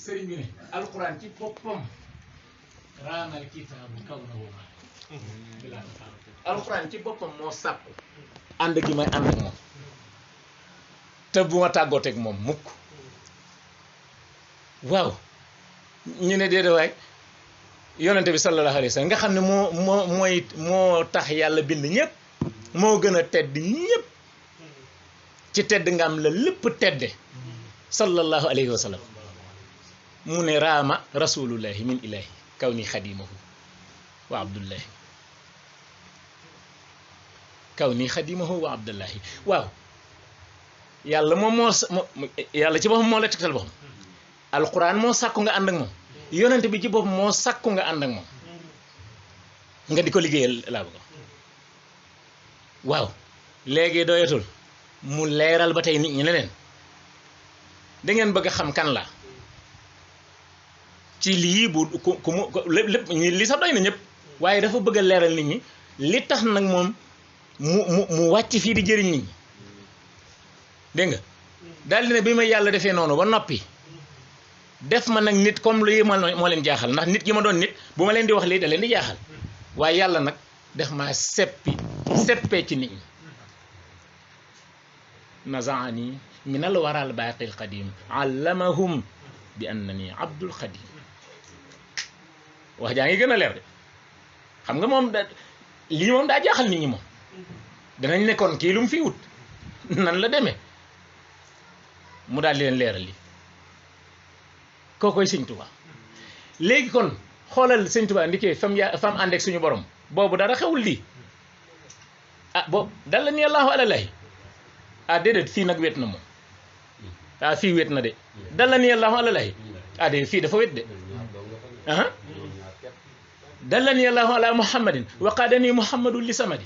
sëriñ bi ne alquran ci boppam raamal kitaabu kaw na woma alquran ci boppam moo sàkku ànd gi may ànd ak moom te bu ma tàggooteeg moom mukk waaw ñu ne déedéet waay yonente bi sallallahu alayhi wa sallam nga xam ne moo tax yàlla bind ñëpp moo gën a tedd ñëpp ci tedd nga am la lépp tedde sallallahu alayhi wa sallam mu ne raama rasulullahi min ilahi kaw ni xadimahu wa abdullahi kaw ni xadimahu wa abdullahi waaw yàlla moom yàlla ci boppam moo la tegtal boppam alquran moo sàkku nga ànd ak moom yonent bi ci boppam moo sàkku nga ànd ak moom nga di ko liggéeyal laa bëgg waaw léegi doyatul mu leeral ba tey nit ñi ne leen da ngeen bëgg a xam kan la ci lii bu ku mu lépp li sax doy na ñëpp waaye dafa bëgg a leeral nit ñi li tax nag moom mu wàcc fii di jëriñ nit ñi dégg nga daal di ne bi ma yàlla defee noonu ba noppi def ma nag nit comme lii moo leen jaaxal ndax nit gi ma doon nit bu ma leen di wax lii da leen di jaaxal waaye yàlla nag def ma seppee ci nit ñi nazaani min al waral baaqi al qadim allamahum bi annani abdul xadim wax jaa ngi gën a leer de xam nga moom lii moom daa jaaxal nit ñi moom danañ ne kon kii lu mu fi wut nan la demee mu daal di leen leeral li kookoy sëñ Tuubaa léegi kon xoolal sëñ Tuubaa ndikee fam ànd ak suñu borom boobu dara xewul lii ah boobu dalla ni allahu alalaahi ah déedéet fii nag wet na moom ah fii wet na de dalla ni allahu alalaahi ah déedéet fii dafa wet de ah dalla ni allahu ala muhammadin wa qaadani muhammadu li samadi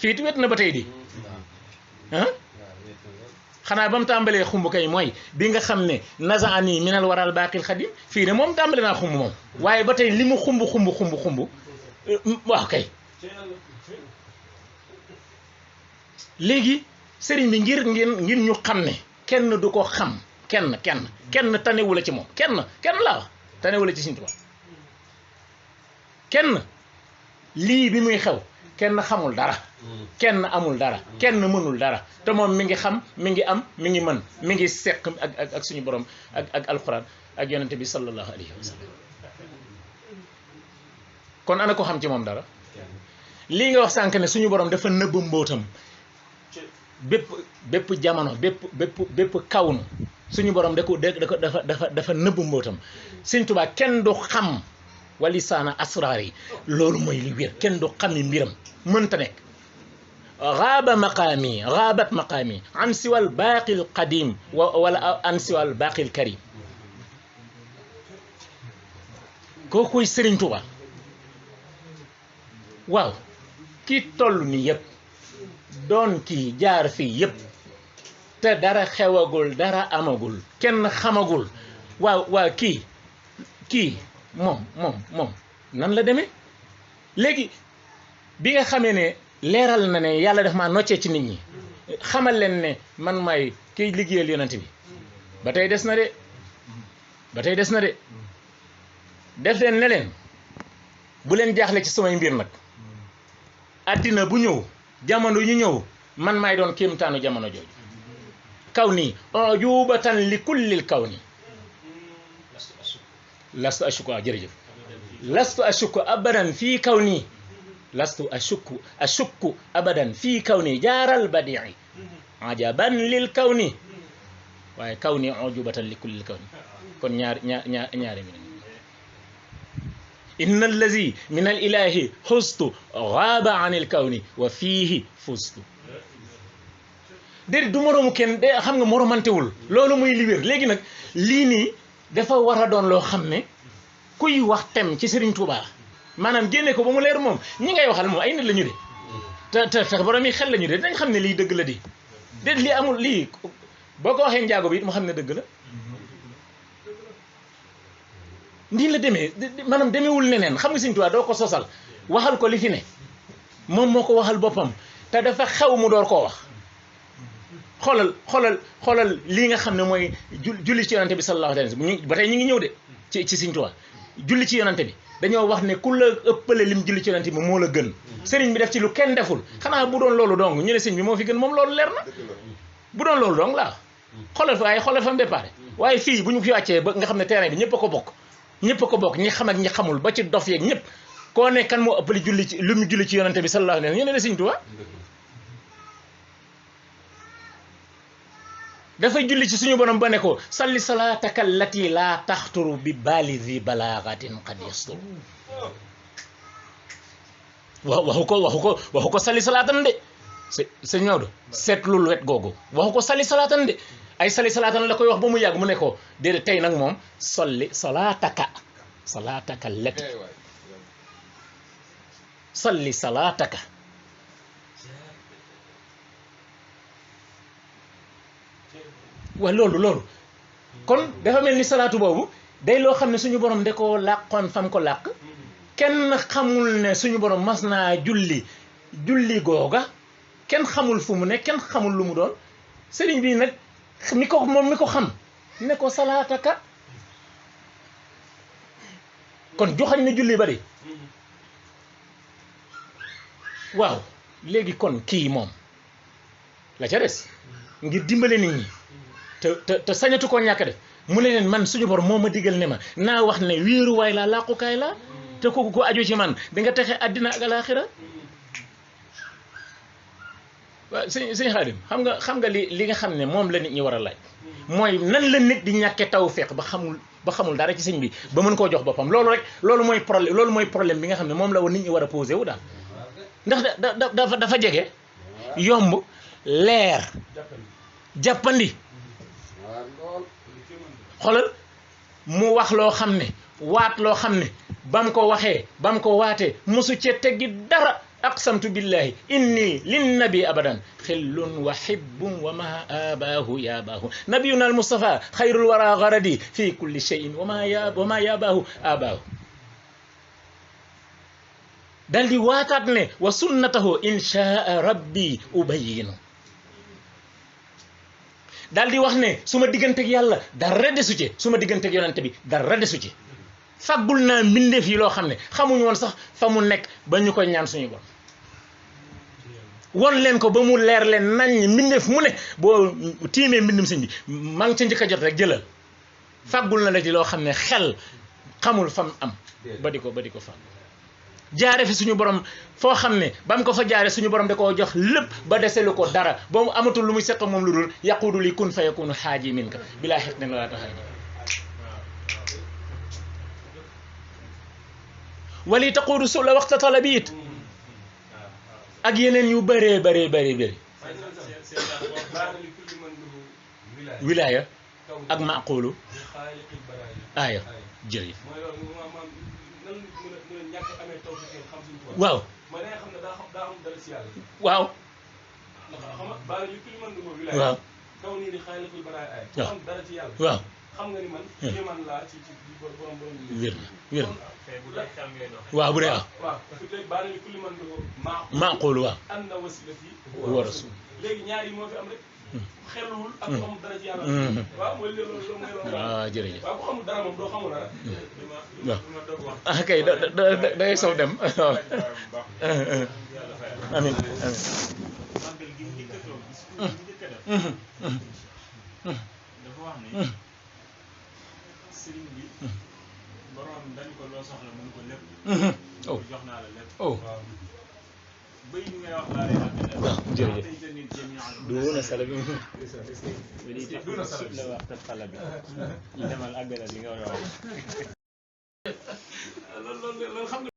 fii it wet na ba tey di ah xanaa ba mu tàmbalee xumb kay mooy bi nga xam ne nazaani minal waral baaqil xadim fii ne moom tàmbale naa xumb moom waaye ba tey li mu xumb waaw kay léegi sëriñ bi ngir ñu xam ne kenn du ko xam kenn tanewula ci moom kenn laa wax tanewula ci Sëriñ Tuubaa kenn lii bi muy xew kenn xamul dara kenn amul dara kenn mënul dara te moom mi ngi xam mi ngi am mi ngi mën mi ngi seq ak suñu borom ak alquran ak yonente bi sallallahu alayhi wa sallam kon ana ko xam ci moom dara lii nga wax sànq ne suñu borom dafa nëbb mbootam bépp jamono bépp kawnu suñu borom dafa nëbb mbootam Sëriñ Tuubaa kenn du xam walisaana asraar yi loolu mooy li wér kenn du xam ni mbiram mënta nekk gaabat maqaami an siwal baaqil qadim wala an siwal baaqil karim kookoy Sëriñ Tuubaa waaw kii toll ni yëpp doon kii jaar fii yëpp te dara xewagul dara amagul kenn xamagul waaw kii moom nan la demee léegi bi nga xamee ne leeral na ne yàlla daf maa noccee ci nit ñi xamal leen ne man may kiy liggéeyal yonent bi ba tey des na de def leen ne leen bu leen jaaxle ci samay mbir nag àddina bu ñëw jamono yu ñëw man maay doon kéemtaanu jamono jooju kaw nii ujubatan li kullil kaw nii lastu ashukku jërëjëf lastu ashukku abadan fii kaw nii lastu ashukku abadan fii kaw nii jaaral badii ajaban lil kaw nii waaye kaw nii ujubatan li kullil kaw nii kon ñaari mi inna allazi min al ilahi xustu gaaba an il kawni wa fiihi fustu déedéet du moroomu kenn de xam nga moromantewul loolu muy li wér léegi nag lii nii dafa war a doon loo xam ne kuy wax tem ci Serigne Touba maanaam génne ko ba mu leer moom ñi ngay waxal moom ay nit la ñu de te borom yi xel la ñu de dañ xam ne lii dëgg la di déet lii amul lii boo ko waxee njaago bi it mu xam ne dëgg la nii la demee maanaam demeewul neneen xam nga Sëriñ Tuubaa doo ko sosal waxal ko li fi ne moom moo ko waxal boppam te dafa xew mu door koo wax xoolal lii nga xam ne mooy julli ci yonante bi sallallahu alayhi wa sallam ba tey ñu ngi ñëw de ci Sëriñ Tuubaa julli ci yonante bi dañoo wax ne ku la ëppale lim julli ci yonante bi moo la gën sëriñ bi def ci lu kenn deful xanaa bu doon loolu dong ñu ne sëriñ bi moo fi gën moom loolu leer na bu doon loolu dong laa xoolal fa mu déparé waaye fii bu ñu fi wàccee ba nga xam ne terrain bi ñëpp a ko bokk ñi xam ak ñi xamul ba ci dof yeeg ñëpp koo ne kan moo ëppale julli ci lu mu julli ci yonante bi sallallahu alayhi wa sallam ñu ne la Sëriñ Tuubaa dafay julli ci suñu borom ba ne ko salli salaataka allati laa taxturu bi baalizi balaagatin qad yasturu waxu ko salli salaatan de sëñ Maodo seetlul wet googu waxu ko salli salaatan de ay salli salaatan la koy wax ba mu yàgg mu ne ko déedéet tey nag moom salli salaataka allati salli salaataka waaw loolu kon dafa mel ni salaatu boobu day loo xam ne suñu borom da koo làqoon fam ko làq kenn xamul ne suñu borom mas naa julli googa kenn xamul fu mu ne kenn xamul lu mu doon sëriñ bi nag mi ko xam ne ko salaataka kon joxañ na julli bari waaw léegi kon kii moom la ca des ngir dimbale nit ñi te sañatu koo ñàkk def mu ne leen man suñu borom moo ma digal ne ma naa wax ne wéeruwaay laa làqukaay laa te kooku ko aju ci man di nga texe àddina ak alaaxira waaw sëñ Xaadim xam nga li nga xam ne moom la nit ñi war a laaj mooy nan la nit di ñàkke tawfeex ba xamul dara ci sëñ bi ba mën koo jox boppam loolu mooy problème bi nga xam ne moom la nit ñi war a posé wu daal ndax dafa jege yomb leer jàppandi xoolal mu wax loo xam ne waat loo xam ne bam ko waxee bam ko waatee mosu cee teggi dara aqsamtu billahi inni linnabi abadan xillun wa hibbun wa ma abaahu yaabaahu nabiyuna al mustafa xayrul wara garadi fi kulli cheyin wa ma yaabaahu abaahu dal di waataat ne wa sunnatahu inchaa rabbi ubayinu daal di wax ne su ma digganteeg yàlla dara desu ci su ma digganteeg yonante bi dara desu ci faggul naa mbindeef yi loo xam ne xamuñu woon sax fa mu nekk ba ñu koy ñaan suñu borom won leen ko ba mu leer leen nañ mbindeef mu ne boo tiimee mbindum sëñ bi maa ngi ca njëkk a jot rek jëlal faggul na la ci loo xam ne xel xamul fam am ba di ko fàgg jaare fi suñu borom foo xam ne ba mu ko fa jaare suñu borom da koo jox lépp ba deselu ko dara ba mu amatul lu muy seq moom lu dul yaquudu li kun fa yakunu xaaji min ka bilaa xet ne la taxaji wali taquudu su la waxta talabiit ak yeneen yu bëree bëri wilaaya ak maqulu aaya jërëjëf waaw waaw waaw wér na waaw bu dee maqulu waaw wa rasul xelul ak xam dara ci yàlla waaw mooy loolu jërëjëf waaw ku xamul dara moom doo xamul dara waaw ah kay da ngay sow dem waaw amin dafa wax ne sëriñ bi borom dañ ko loo soxla mën ko lépp jox naa la lépp bëy ñu ngay wax laa lay waaw jërëjëf duuna sala bi la waxta xala bi demal àggale li nga war a wax